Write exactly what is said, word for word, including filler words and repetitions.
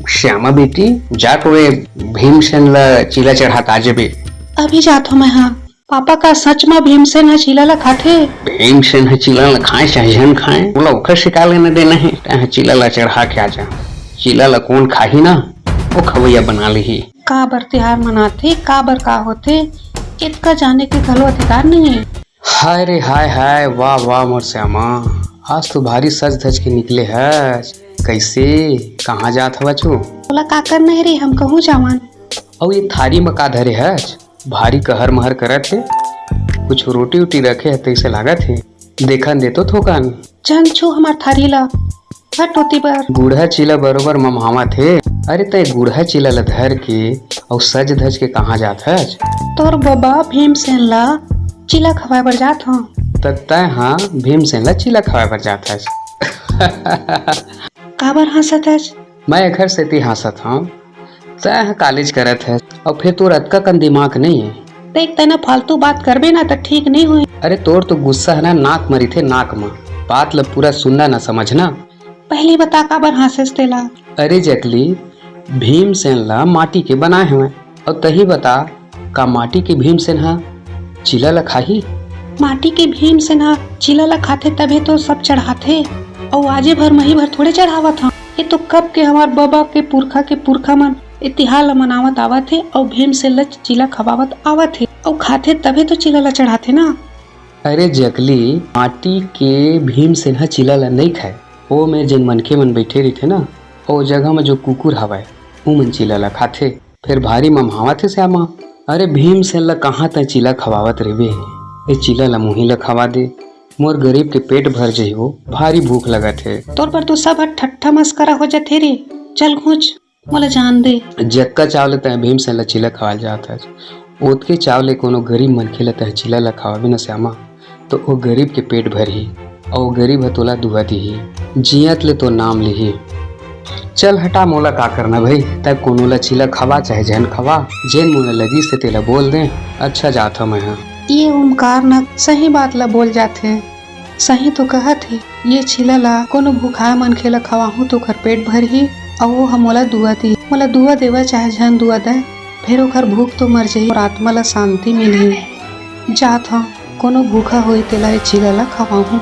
श्यामा बेटी, जा तो ए भीमसेन ल चीला चढ़ा के आ जेबे। अभी जात हंव मैं हा। पापा, का सच म भीमसेन ह चीला ल खाथे? भीमसेन ह चीला ल खाए चाहे झन खाए, ओला ओखर से का लेना देना हे। तैं ह चीला ल चढ़ा के आ जा। चीला ल कोन खाही ना, ओ खवैया बना लिही। काबर तिहार मनाथे, काबर का होथे, एतका जाने के घलो अधिकार नइ हे। हाय रे हाय हाय, वाह वाह मोर श्यामा, आज तो भारी सज धज के निकले हस। कइसे, कहाँ जात हवचू? ओला का करना हे रे, हम कहूँ जावन। अउ ये थारी म का धरे हस? भारी कहर महर करत हे। कुछ रोटी उटी रखे हे तइसे लागत हे। देखन दे तो थोकन। झन छू हमर थारी ला। हट ओती बर। गुड़हा चीला बरोबर ममहावत हे। अरे तैं गुड़हा चीला ला धर के अउ सज धज के कहाँ जात हस? तोर बबा भीमसेन ला चीला खवाए बर जात हंव। त तैं हा भीमसेन ला चीला खवाए बर जात हस। काबर हंसत हस? मैं एखर सेती हंसत हंव, तैं ह कॉलेज करत हस, अउ फेर तोर अतका कन दिमाग नइ हे। देख, तैं ना फालतू बात करबे ना, त ठीक नइ होही। अरे, तोर तो गुस्सा हे ना, नाक म रहिथे, नाक म। बात ल पूरा सुनना ना, समझना। पहिली बता, काबर हंसेस तेला? अरे जकली, भीमसेन ला माटी के बनाए हवय, अउ तही बता, का माटी के भीमसेन ह चीला ल खाही? माटी के भीमसेन ह चीला ल खाथे, तभे तो सब चढ़ाथे। अउ आजे भर मही भर थोड़े चढ़ावत हंव। ये तो कब के हमर बबा के पुरखा के पुरखा मन ए तिहार ल मनावत आवत हे अउ भीमसेन ल चीला खवावत आवत हे अउ खाथे, तभे तो चीला ल चढ़ाथे ना। अरे जकली, माटी के भीमसेन ह चीला ल नइ खाय। ओ मेर जेन मनखे मन बइठे रहिथे ना, ओ जगह म जो कुकुर हवय, उमन चीला ल खाथे। फेर भारी ममहावत हे श्यामा। अरे भीमसेन ल कहाँ तैं चीला खवावत रहिबे? ए चीला ल मुही ल खवा दे, मोर गरीब के पेट भर जही वो, भारी भूख लगत हे। तोर बर तो सब ह ठट्ठा मस्करा हो जथे रे। चल घुंच, मोला जान दे। जतका चाव ले तैं भीमसेन ल चीला खवाल जात हस, ओतके चाव ले कोनो गरीब मनखे ल तैं चीला ल खवाबे न श्यामा, तो ओ गरीब के पेट भरही, अउ ओ गरीब ह तोला दुआ दिही, जियत ले तोर नाम लिही। चल हटा, मोला का करना भई, तैं कोनो ला चीला खवा चाहे झन खवा, जेन मोला लगिस ते तेला बोल दे, अच्छा जात हंव मैं हा। ये ओमकार न सही बात ला बोल जाथे, सही तो कहत हे, ये चीला ला कोनो भुखाए मनखे ला खवाहूं तो ओकर पेट भरही, अउ वो ह मोला दुआ दिही, मोला दुआ देवय चाहे झन दुआ दय, फेर ओकर भूख तो मर जही अउ आत्मा ला शांति मिलही। जात हंव, कोनो भूखा होही तेला ये चीला ला खवाहूं।